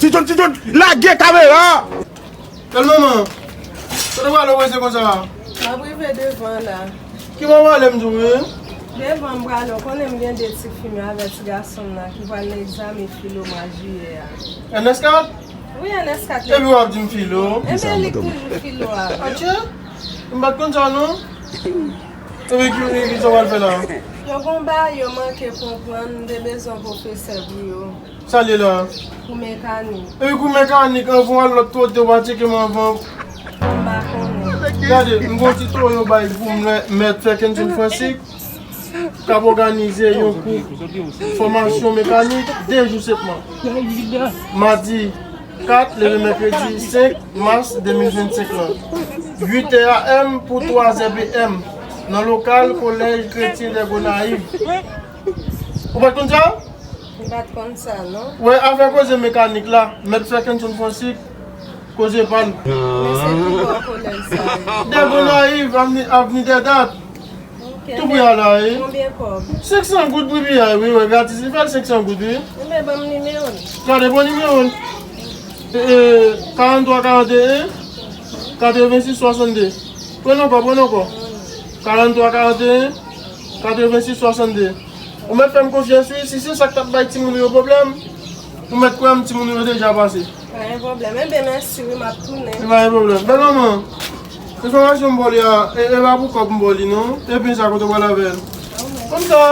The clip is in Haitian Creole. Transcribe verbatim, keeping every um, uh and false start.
Ti John, Ti John, lage kamera! Bèl manman, kote w prale w prese konsa? M ap rive devan la. Ki bò w prale m di w wi? Devan m prale, w konnen m gen de ti fi m yo avè ti gason m nan ki pral nan egzamen filo mwa jiyè a. N S kat? Wi, N S kat. Epi w ap di m filo? Enben, li k toujou filo a. Atchè? M pa t konn sa non. Epi ki, ki, ki sa w pral fè la? Yo gon bagay yo manke konprann, m te bezwen pwofesè pou yo. Sa l ye la? Pou mekanik. Epi kou mekanik, anvan w al lòt kote, w pa tcheke m anvan. M pa konnen. Gade, m gon ti toyo bay pou mè-, mèt Fèkenson Fransik, k ap òganize yon kou fòmasyon mekanik de jou senpman. Madi kat, leve mèkredi senk mas de mil vennsenk lan. Uit è A M pou twa zè P M, nan lokal Kolèj Kretyen dè Gonayiv. Ou pa t konn sa? M pa t konn sa, non. Wè, afè koze mekanik la, mèt Fèkenson Fransik, koze pa l. Men se ki bò kolèj sa ye? Dè Gonayiv, avni, avni dè Dat. Ok, tou prè a la, wi. Konbyen kòb? Senk san goud pri biyè, wi, wè, gratis, li fè l senk san goud, wi. Enben, ban m nimewo l. Gade, pran nimewo l. E, e, karant twa karant e en, katrevensis swasannde. Pran ankò, pran ankò. Karant twa karant e en, katrevensis swasannde. Ou mèt fè m konfyans wi, si se sa k t ap bay timoun ou yo pwoblèm, ou mèt kwè m, timoun ou yo deja pase. Pa gen pwoblèm. Enben, mèsi wi, m ap tounen. Se pa gen pwoblèm. Bèl manman, enfòmasyon m ba w li a, e, e pa pou kòb m ba w li non. Epi sa kote w pral avè l? Konn sa.